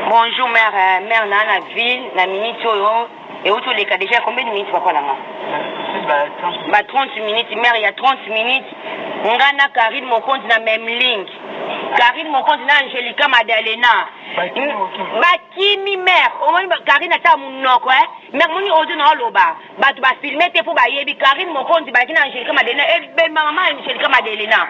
Bonjour mère, euh, mère na na ville na minute oyo euti oleka déjà combien de minutes papa na nga? Ba 30 minutes mère ya 30 minutes nga na Karine Mokonzi na même ligne. Karine Mokonzi na Angelica Madalena. Bakimi mère, omoni Karine ata munoko eh. Mère moni ozo na oloba. Bato ba filme te po bayebi Karine Mokonzi balaki na Angelica Madelena ebemba mama Angelica Madelena.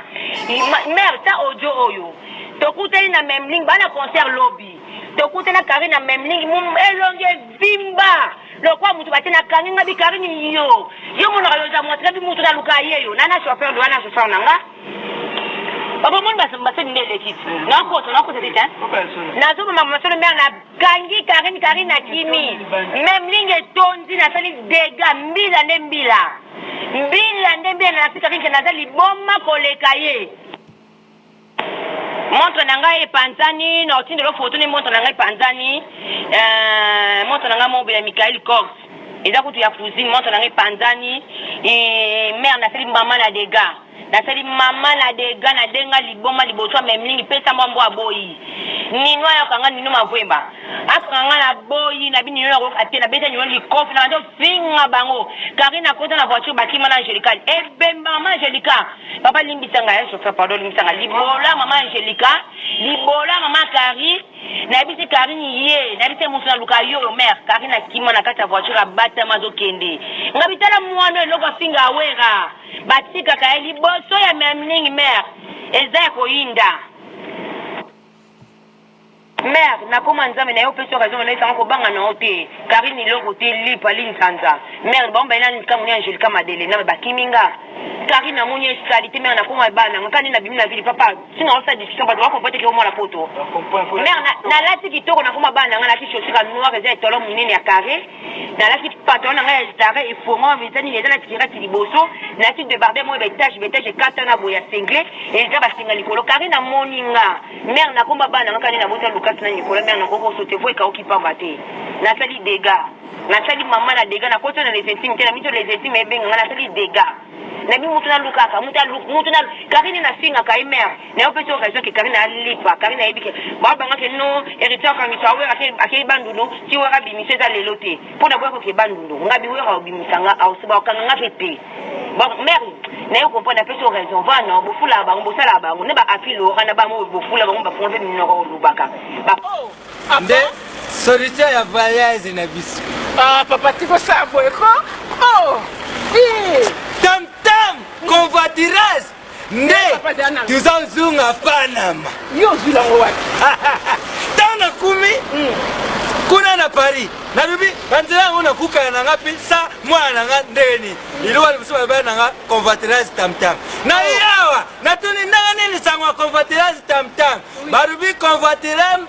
Mère ta audio oyo. Tokutani na Memling bana concert lobi. Tokutani na Karine na Memling elongi evimba lokwa mutu batie na kangi nga bi Karine yo. Yo monaka yo za mwasi nga bi mutu na luka ye yo. Nana chauffeur do wana chauffeur na nga. Papa moni basali nde eleki. Nakota nakota te hein. Nazoboma masolo mère na Kangi Carine Carine akimi meme ligne etondi nasali dega mbila nde mbila mbila nde mbila nalakisi Carine ke naza liboma koleka ye. Montre na ngai epanzani na otindelo photo ne montre na ngai epanzani euh, montre na ngai mobila Michael Kors eza kutu ya cousine montre na ngai epanzani mère nasali mama na dega Nasali mama na dega na denga liboma liboso ya memling pesa mwa mbwa aboyi nino ayoka nga nino mavuemba akanga nga na boyi na bi nino nakoyoka te na beta nino likofi na bandi finga bango Karine akota na voiture bakima na Angelica ebemba mama Angelica papa limbisa nga eh chauffeur pardon limbisa nga libola mama Angelica libola mama Karine nayebisi Karine ye nayebisi ye moto naluka yo mère Karine akima na kati ya voiture abatama azokende nga bitala mwana eloko afinga awera Batikaka ye liboso ya memling mère eza ya koyinda. Mère nakoma nzambe naye opesi yo raison nayo sanga kobanga na yo te Carine eloko te lipa linzanza mère bango baye na likambo ni Angelica Madelena mais bakimi nga Carine namoni ye salite mère nakoma bana nga kani nabimi na ville papa si na osala discussion bato ba comprendre te ke yo mwana poto mère nalati kitoko nakoma bana nga nalati chaussure ya noir eza etolo munene ya carre Nalati pantalon na ngai ya Zara efongwama eza nini eza na tirette liboso nalati debardeur moko ba etage ba etage ekatana boye ya single eza ba singa likolo Carine amoni nga mère nakomba bana nga kani nabota Lucas na Nicolas mère nakoki kosote voix ekauki pamba te nasali degats nasali mama na degats nakoti na les intimes te na miso les intimes ebenga nga nasali degats nabi mutu nalukaka mutu mutu na Carine nafingaka ye mère Nayo pesi yo raison ke Carine alipa Carine ayebi ke ba banga ke non heritier akangisa wera ake akeyi bandundu ti wera abimisa eza lelo te po na boya ko ke bandundu nga bi wera obimisa nga aosuba okanga nga pe te bon mère nayo comprendre napesi yo raison va non bofulaka bango bosalaka bango ne ba afi lora na bango bofula bango bafunga pe minoko olobaka ba Ah, nde solution ya voyage na biso Ah, papa tikosala boye ko oh eh. tam tam convoiturage nde tozozonga panama yo ozwi yango wapi ntango nakumi hmm. kuna na paris nalobi banzela yango nakukana na nga mpe sa mwana na nga ndenge nini liloba liboso balobaki na nga convoiturage tamtam na yawa natuni ndenge nini sango ya convoiturage tamtam balobi convoiturage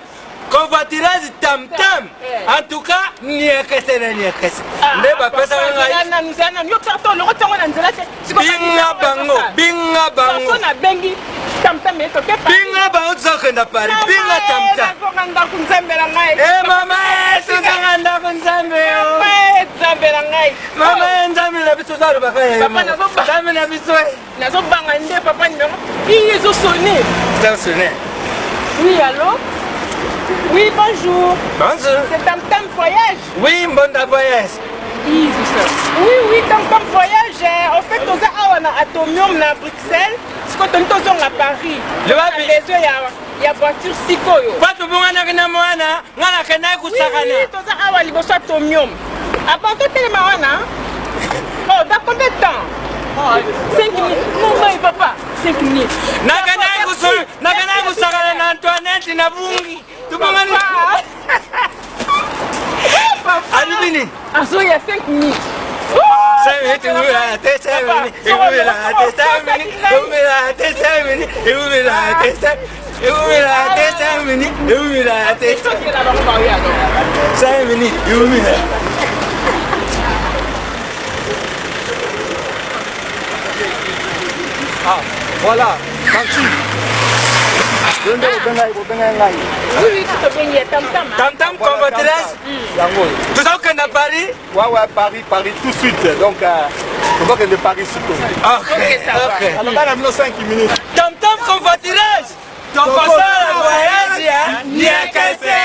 Covoiturage tam tam. Eh. En tout cas, niekese na niekese. Ah, Nde bapesaka ngai. Nanu zela nanu yo kaka olongo ntango na nzela te. Binga bango, binga bango. So nabengi tam tam ye toke Paris. Binga bango tozokenda Paris. Binga tam tam. Nazonga ndako nzambe na ngai. Eh mama, eh, tozonga ndako nzambe yo. Mama, eh, nzambe na ngai. Mama, eh, nzambe na biso tozalobaka ye. Papa, nazoba. Nzambe na biso. Eh. Nazo banga nde papa numéro. Ii ezo sonner. Ezo sonner. Oui, allô? Oui, bonjour. Bonjour. C'est Tam Tam Voyage. Oui, Mbonda Voyage. Oui, oui, Tam Tam Voyage. Eh, en fait, toza awa na Atomium na Bruxelles. Sikoyo tolingi tozonga Paris. Lobabi. Besoin ya ya voiture sikoyo. Bato bonganaki na mwana, nga nakendaki kosakana. Oui, toza awa liboso Atomium. Ah bon, totelema wana? Oh, dans combien de temps? 5 minutes. Non, non, papa. 5 minutes. Nakendaki kosakana na Antoinette na Bungi. Tobongani. Alobi nini? Azoya 5 minutes. 5 minutes, ewumela te 5 minutes, ewumela te 5 minutes, ewumela te 5 minutes, ewumela te 5 ewumela te 5 minutes, ewumela te 5 minutes, ewumela. Ah, voilà, Tanti. Yo nde obengai obengai ngai. Oui, oui, tobengi ya tam tam. Tam tam convoiturage. Yango. Toza kokenda Paris. Ouais, ouais, Paris, Paris tout de suite. Donc, euh, tozokende Paris sikoyo. Ok, ok. Alors, bana bino 5 minutes. Tam tam convoiturage. Tokosala voyage ya Niekese.